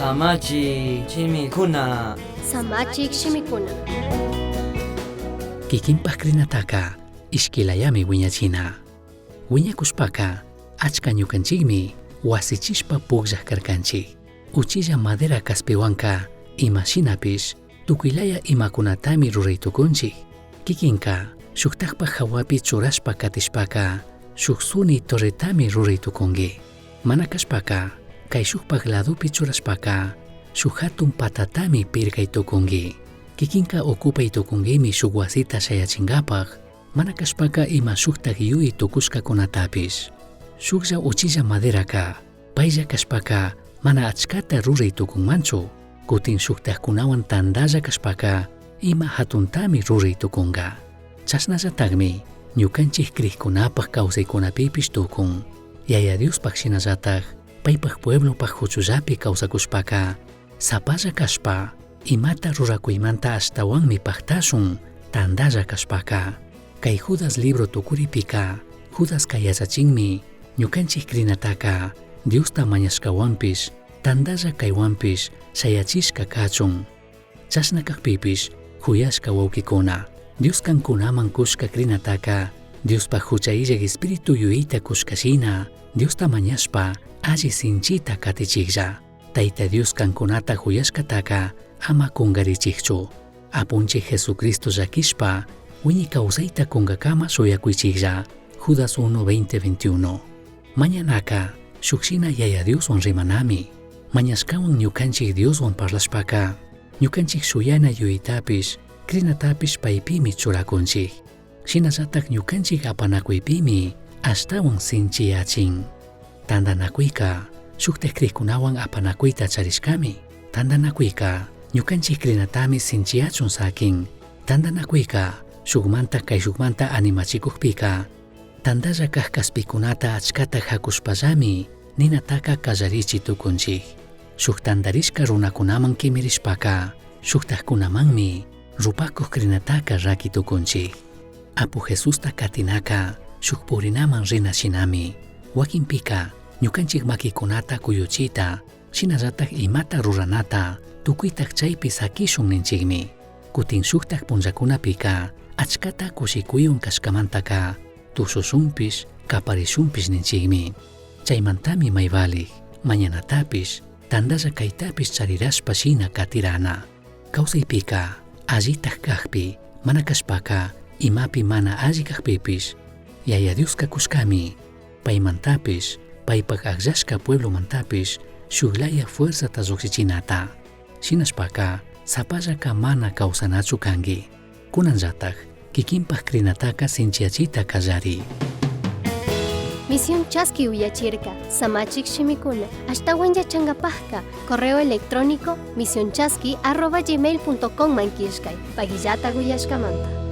Samachi shimikuna. Samachik shimikuna. Kikinpak rinataka ishkilayami wiñachina. Wiñakushpaka achka ñukanchikmi wasichishpa pukllak karkanchik. Uchilla madera kaspiwanka imashinapish tukuylaya imakunatami ruray tukunchik. Kikinka shuktakpak hawapi churashpa katishpaka shuk suni torretami ruray tukunki. Mana kashpaka kayshukpak ladopi churashpaka shuk hatun patatami pirkay tukunki. Kikinka ocupay tukunkimi shuk wasita shayachinkapak mana kashpaka ima shuktak yuyi tukushkakunatapish. Shuklla uchilla maderaka paylla kashpaka mana achkata ruray tukunmanchu. Kutin shuktakkunawan tantalla kashpaka ima hatuntami ruray tukunka. Chashnallatakmi ñukanchik krikkunapak kawsaykunapipish tukun. Yaya Diospaj shinallatak paypak pueblopak huchullapi kawsakushpaka sapalla kashpa imata rurakuymanta ashtawanmi paktashun tantalla kashpaka. Kay Judas libro tukuripika Judaska yachachinmi ñukanchik krinataka Diosta mañashkawanpish tantalla kaywanpish shayachishka kachun. Chashna kakpipish huyashka wawkikuna Dios kankunaman kushka krinataka Diospaj hucha illak espíritu yuyayta kushkashina Diosta mañashpa alli sinchita katichiklla. Tayta Dios kankunata huyashkataka ama kunkarichikchu. Apunchik Jesucristo llakishpa wiñay kawsayta kunkakama shuyakuychiklla. Judas 1, 20, 21. Mañanaka shukshina Yaya Dioswan rimanami. Mañashkawan ñukanchik Dioswan parlashpaka ñukanchik shuyana yuyaytapish krinatapish paypimi churakunchik. Shinallatak ñukanchik apanakuypimi ashtawan sinchiyachin. Tantanakuyka shuktak krikkunawan apanakuyta charishkami. Tantanakuyka ñukanchik krinatami sinchiyachun sakin. Tantanakuyka shukmanta kayshukmanta animachikukpika tantalla kak kaspikunata achkata hakushpallami ninataka kallarichi tukunchik. Shuk tantarishka runakunaman kimirishpaka shuktakkunamanmi rupakuk krinataka raki tukunchik. Apu Jesusta katinaka shuk purinaman rina shinami. Wakinpika ñukanchik makikunata kuyuchita shinallatak imata ruranata tukuytak chaypi sakishun ninchikmi. Kutin shuktak punllakunapika achkata kushikuywan kashkamantaka tushushunpish kaparishunpish ninchikmi. Chaymantami may valik mañanatapish tantalla kaytapish charirashpa shina katirana. Kawsaypika allitak kakpi mana kashpaka imapi mana alli kakpipish Yaya Dioska kushkami paymantapish paypak akllashka pueblomantapish shuklaya fuerzata lluqshichinata. Shinashpaka sapallaka mana kawsanachu kanki. Kunanllatak kikinpak krinataka sinchiyachita kallari. Misión Chaski uyachirka, Samachik shimikuna, ashtawan yachankapajka, correo electrónico misionchaski@gmail.com man killkay, pagillata uyashkamanta.